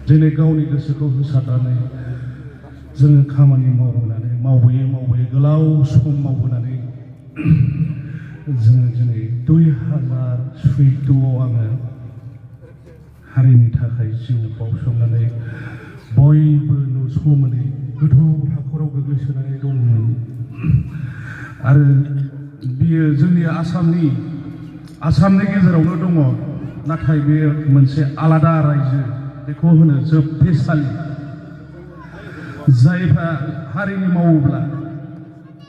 दिनै गावनि गोसोखौ होसारनानै जोङो खामानि मावबोयै गोलाव सम मावबोनानै जोङो दिनै 2014 आङो हारिनि थाखाय जिउ बाउसोमनानै बयबो नुस' मोनै गोथौ हाखराव गोग्लैसोनानै दंमोन। आरो बियो जोंनि आसामनि गेजेरावनो दङ, नाथाय बे मोनसे आलादा रायजो, बेखौ होनो जोबथेसालि। जायफ्रा हारिनि मावोब्ला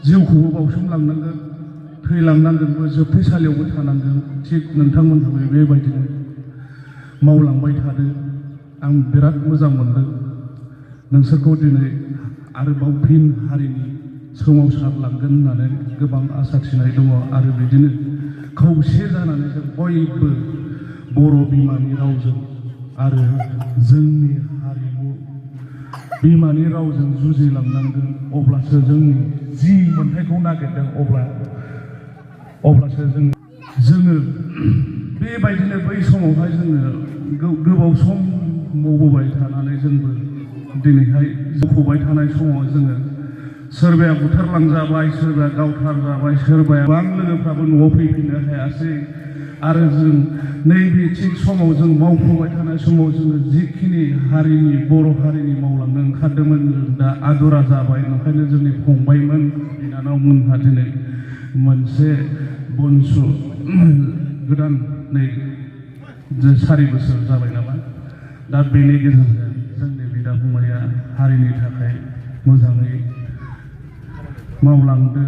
जिउखौबो बाउसोमलांनांगोन, थैलांनांगोनबो, जोबथेसालियावबो थानांगोन। थिग नोंथांमोनहाबो बेबायदिनो मावलांबाय थादो। आं बिराद मोजां मोनदों नोंसोरखौ दिनै आरोबाव फिन हारिनि सोमावसारलांगोन होननानै गोबां आसा थिनाय दङ। आरो बिदिनो खौसे जानानै जों बयबो बर' बिमानि रावजों आरो जोंनि हारिमु बिमानि रावजों जुजिलांनांगोन। अब्लासो जोंनि जि मोन्थायखौ नागिरदों अब्लासो जोङो बेबायदिनो बै समावहाय जोङो गोबाव सम मावबोबाय थानानै जोंबो दिनैहाय जौखोबाय थानाय समाव जोङो सोरबाया बुथारलांजाबाय, सोरबाया गावथारजाबाय, सोरबाया गोबां लोगोफ्राबो न'आव फैफिननो हायासै। आरो जों नैबे थिग समाव जों मावफुबाय थानाय समाव जोङो जिखिनि हारिनि बर' हारिनि मावलांनो ओंखारदोंमोन, जों दा आदुरा जाबाय। ओंखायनो जोंनि फंबायमोन बिनानावमोनहा दिनै मोनसे बनसु गोदान नै 4 बोसोर जाबाय नामा, दा बेनि गेजेरजों जोंनि बिदा फंबाया हारिनि थाखाय मोजाङै मावलांदो।